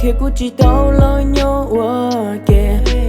thiab kuv tsis tau los nyob ua ke.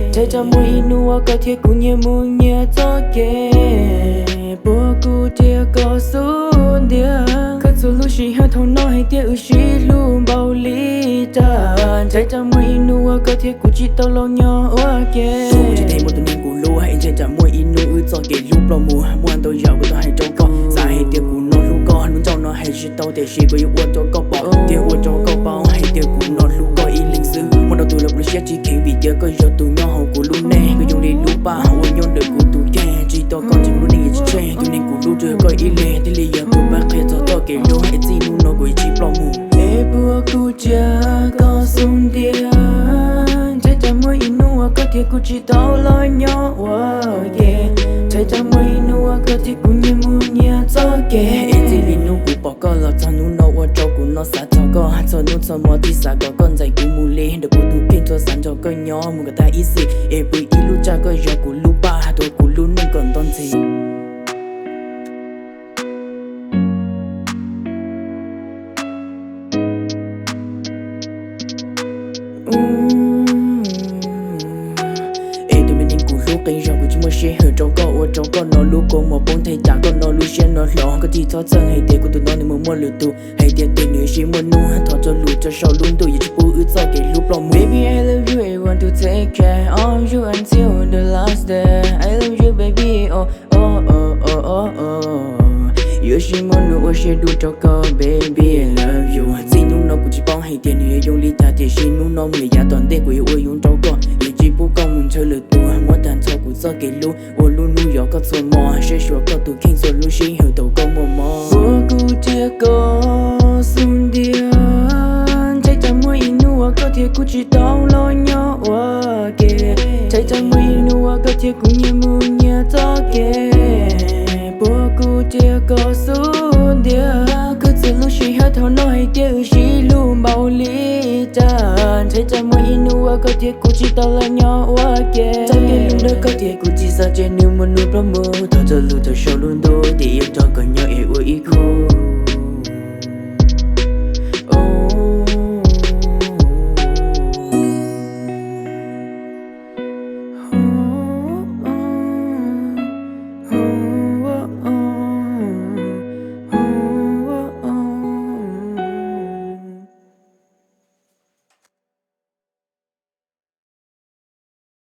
Ntshai tsam muaj ib hnub uas koj thiab kuv nyias mus nyias txoj kev, puas kuv thiab koj xub ntiag. Koj txhua lub sij hawm thaum no hais tias wb sib hlub npaum li cas. Ntshai tsam muaj ib hnub uas koj thiab kuv tsis tau los nyob ua ke. Kuv tsis them muaj tus neeg kuv hlub, es ntshai tsam muaj ib hnub wb txoj kev hlub ploj mus. Muaj ntau yam kuv tau hais rau koj, xav hais tias kuv no hlub koj, lub ncauj no hais tsis tau, tiam sis kuv yuav ua rau koj pom thiab ua rau koj paub hais tias kuv no hlub koj ib leeg xwb. Muaj ntau tus los kuv lub siab tsis kheev vim tias koj yog tus nyob hauv kuv lub neej, koj zoo li lub paj uas nyob ntawm kuv tus kheej. Tsis tau koj ces kuv lub neej yuav tsis tsheej, tus neeg kuv hlub tsuas yog koj ib leeg thiaj li yog tus pab qhia txog txoj kev hlub, es txij hnub no kuv yuav tsis ploj mus. Es puas kuv thiab koj xub ntiag, ntshai tsam muaj ib hnub uas koj thiab kuv tsis tau los nyob ua ke. Ntshai tsam muaj ib hnub uas koj thiab kuv nyias mus nyias txoj kev, es txij li hnub kuv pom koj los txog hnub no ua rau kuv no xav txog koj. Txhua hnub txhua hmo tib xav kom koj ntxeem kuv mus li ntawm kuv tus kheej, txhua xav nrog koj nyob mus kom tag ib txhis, es pw ib lub tshaj koj yog kuv lub paj tuav kuv lub neej kom nto ntxiv. Es tus me neeg kuv hlub, qee zaug kuv tsis muaj sij hawm rau koj, ua rau koj no lub kua muag poob, ntshai tsam koj no lub siab no hloov. Koj tsis txhob txhawj hais tias kuv tus no nws mus muaj lwm tus, hais tias tus nws yuav sib muaj hnub, thov txog lus rau saum lub ntuj, yuav tsis pub wb txoj kev hlub ploj mus. Baby, I love you and want to take care of you until the last day. I love you, baby, oh, oh, oh, oh, oh, oh. Yuav sib muaj hnub ua siab dub rau koj, baby, I love you. Txij hnub no kuv tsis paub hais tias nws yuav zoo li cas, tiam sis hnub no mus yav tom ntej kuv yuav ua yus rau koj, yuav tsis pub koj mus ntshaw lwm tus, muab tag nrho kuv txoj kev hlub ua lub hnub yos koj txhua hmo, saib xyuas koj tus kheej txhua lub sij hawm thaum koj muaj mob. Ua kuv thiab koj xub ntiag, ntshai tsam muaj ib hnub uas koj thiab kuv tsis tau los nyob ua ke. Ntshai tsam muaj ib hnub uas koj thiab kuv nyias mus nyias txoj kev, puas kuv thiab koj xub ntiag. Koj txhua lub sij hawm thaum no hais tias wb sib hlub npaum li cas. Ntshai tsam muaj ib hnub uas koj thiab kuv tsis tau los nyob ua ke. Txoj kev hlub ntawm koj thiab kuv tsis xav tseg, nws muaj hnub ploj mus, thov txog lus rau saum lub ntuj, tias yuav nrog koj nyob es ua ib khub.